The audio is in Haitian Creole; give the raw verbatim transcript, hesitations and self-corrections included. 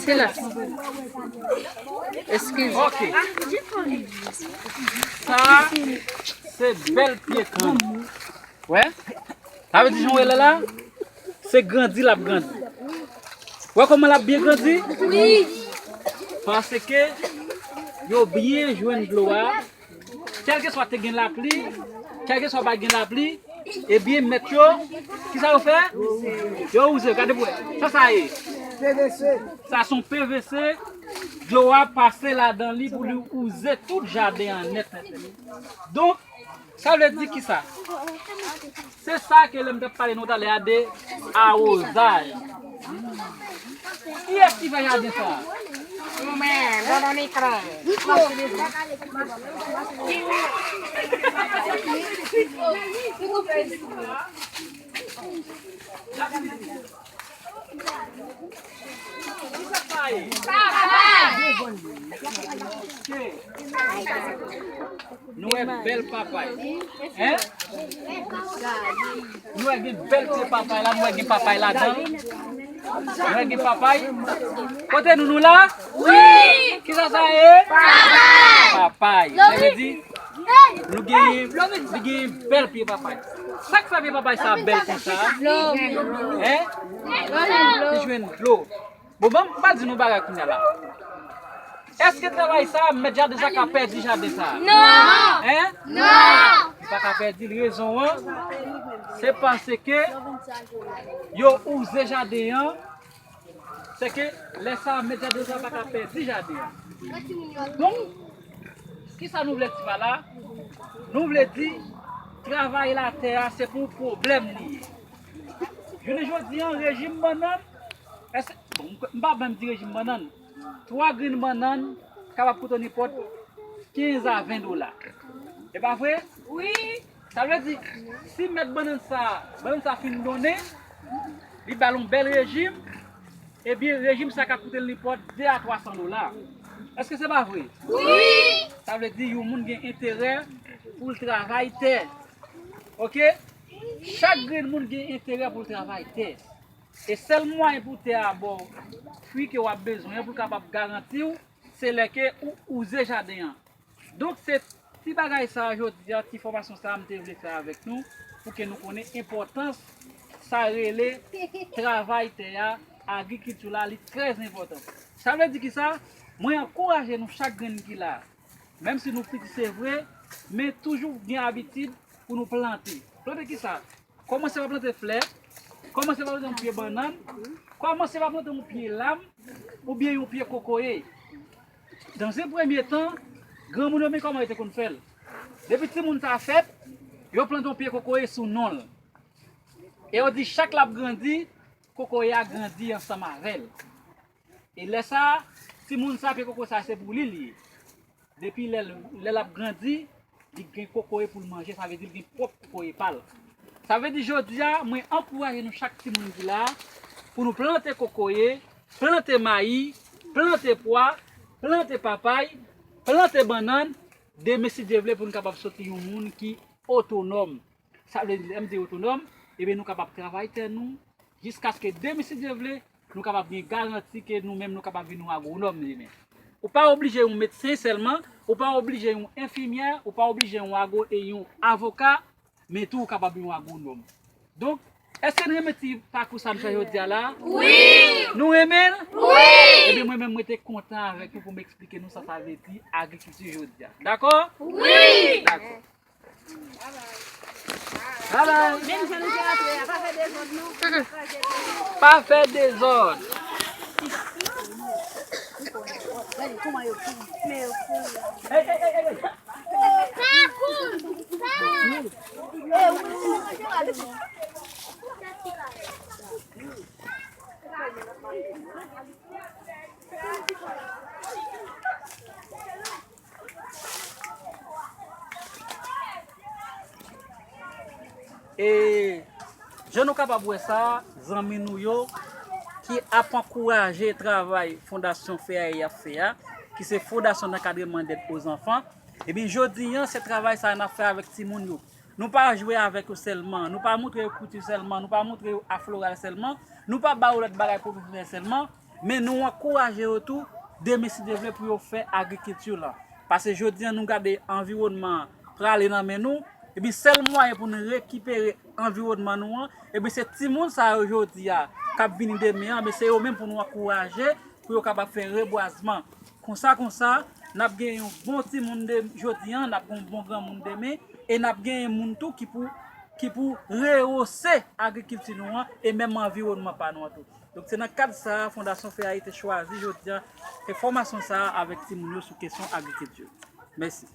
Se la. Eskize. Ok. Sa, se bèl pye kann. Wè? Sa vle di jan w wè l la, se grandi l ap grandi. Wè kòman l ap byen grandi? Wi. Paske yo byen jwenn dlo a. Kèlkeswa te gen lapli, kèlkeswa pa gen lapli, ebyen mèt yo, kisa yo fè? Yo wouze, gade pou wè. Sa sa ye? Sa se yon P V C, dlo a pase ladan li pou li wouze tout jaden an nèt nèt. Donk, sa vle di kisa? Se sa ke lè m t ap pale nou talè a de awozaj. Kiyès ki fè jaden sa a? Ou menm, Dominikren. Nou wè bèl papay. Hein? Nou wè gen bèl pye papay la, nou wè gen papay ladan. Nou wè gen papay. Kote nou, nou la? Wi! Kisa sa ye? Papay! Papay. Sa vle di, nou genyen, nou genyen bèl pye papay. Sa k fè pye papay sa bèl konsa? Hein? Li jwenn dlo. Bon, ban m, m pral di nou bagay kounye a la. Èske travay sa a, mèt jaden sa ka pèdi jaden sa a? Non! Hein? Non! Li pa ka pèdi l. Rezon an, se paske yo wouze jaden an, se ke lè sa a, mèt jaden sa a pa ka pèdi jaden an. Donk, kisa nou vle di pa la? Nou vle di, travay latè a, se pou pwoblèm li ye. Jounen jodi an, rejim bannann, èske, bon, m pa menm di rejim bannann. Twa grenn bannann kapab koute w nenpòt kenz a ven dola. E pa vre? Wi. Sa vle di, si mèt bannann sa, bannann sa fin donnen, li ba l yon bèl rejim, ebyen, rejim sa ka koute l nenpòt de a twa san dola. Èske se pa vre? Wi. Sa vle di, yon moun gen enterè pou l travay tè. Oke? Chak grenn moun gen enterè pou l travay tè. E sèl mwayen pou tè a ba w fwi ke w ap bezwen an pou l kapab garanti w, se lè ke ou wouze jaden an. Donk, se ti bagay sa a jodi a, ti fòmasyon sa a m te vle fè avèk nou, pou ke nou konnen enpòtans sa rele travay tè a, agrikilti la, li trè enpòtan. Sa vle di kisa? Mwen ankouraje nou chak grenn ki la, menm si nou piti se vre, men toujou gen abitid pou nou plante. Plante kisa? Kòmanse pa plante flè, kòmanse pa plante yon pye bannann, kòmanse pa plante yon pye lam, oubyen yon pye kokoye. Dans un premye tan, granmoun yo men kòman yo te konn fè l. Depi timoun sa fèt, yo plante yon pye kokoye sou non l. E yo di chak l ap grandi, kokoye a grandi ansanm avè l. E lè sa a, timoun sa, pye kokoye sa, se pou li l ye. Depi lè l, lè l ap grandi, li gen kokoye pou l manje, sa vle di l gen pwòp kokoye pa l. Sa vle di jodi a, mwen ankouraje nou chak timoun ki la, pou nou plante kokoye, plante mayi, plante pwa, plante papay, plante bannann, demen si Dye vle pou nou kapab soti yon moun ki otonòm. Sa vle di, lè m di otonòm, ebyen nou kapab travay tè nou, jiskaske demen si Dye vle, nou kapab gen garanti ke nou menm nou kapab vin yon agwonòm demen. Ou pa oblije yon medsen sèlman, ou pa oblije yon enfimyè, ou pa oblije yon agwo-, e yon avoka, men tou ou kapab yon agwonòm. Donk, èske n renmen ti pakou sa n fè jodi a la? Wi! Nou renmen l? Wi! Ebyen mwen menm mwen te kontan avèk nou pou m eksplike nou sa sa vle di agrikilti jodi a. Dakò? Wi! Dakò. Bye bye. Menm jan nou te rantre a, pa fè dezòd non. Pa fè dezòd. Gade kòman yo kouri. Men yo kouri. Hey, hey, hey, hey, hey. E jan nou kapab wè sa, zanmi nou yo ki ap ankouraje travay Fondasyon Fè a ap fè a, ki se Fondasyon d'Encadrement d'Aide aux Enfants, ebyen, jodi an, se travay sa a n ap fè avèk timoun yo. Nou pa jwe avèk yo sèlman, nou pa montre yo kouti sèlman, nou pa montre yo a floral sèlman, nou pa ba yo lòt bagay pwofesyonèl sèlman, men nou ankouraje yo tou, demen si Dye vle, pou yo fè agrikilti lan. Paske jodi a nou gade anviwònman an prale nan men nou, epi sèl mwayen pou nou rekipere anviwònman nou an, epi se timoun sa yo jodi a k ap vini demen an, men se yo menm pou nou ankouraje pou yo kapab fè rebwazman. Konsa, konsa, n ap gen yon bon timoun de jodi a, n ap gen yon bon granmoun demen, e n ap gen moun tou ki pou ki pou rewose agrikilti nou an e menm anviwònman pa nou an tou. Donk, se nan kad sa a, Fondasyon Fè a te chwazi jodi a fè fòmasyon sa a avèk timoun yo sou kesyon agrikilti. Mèsi.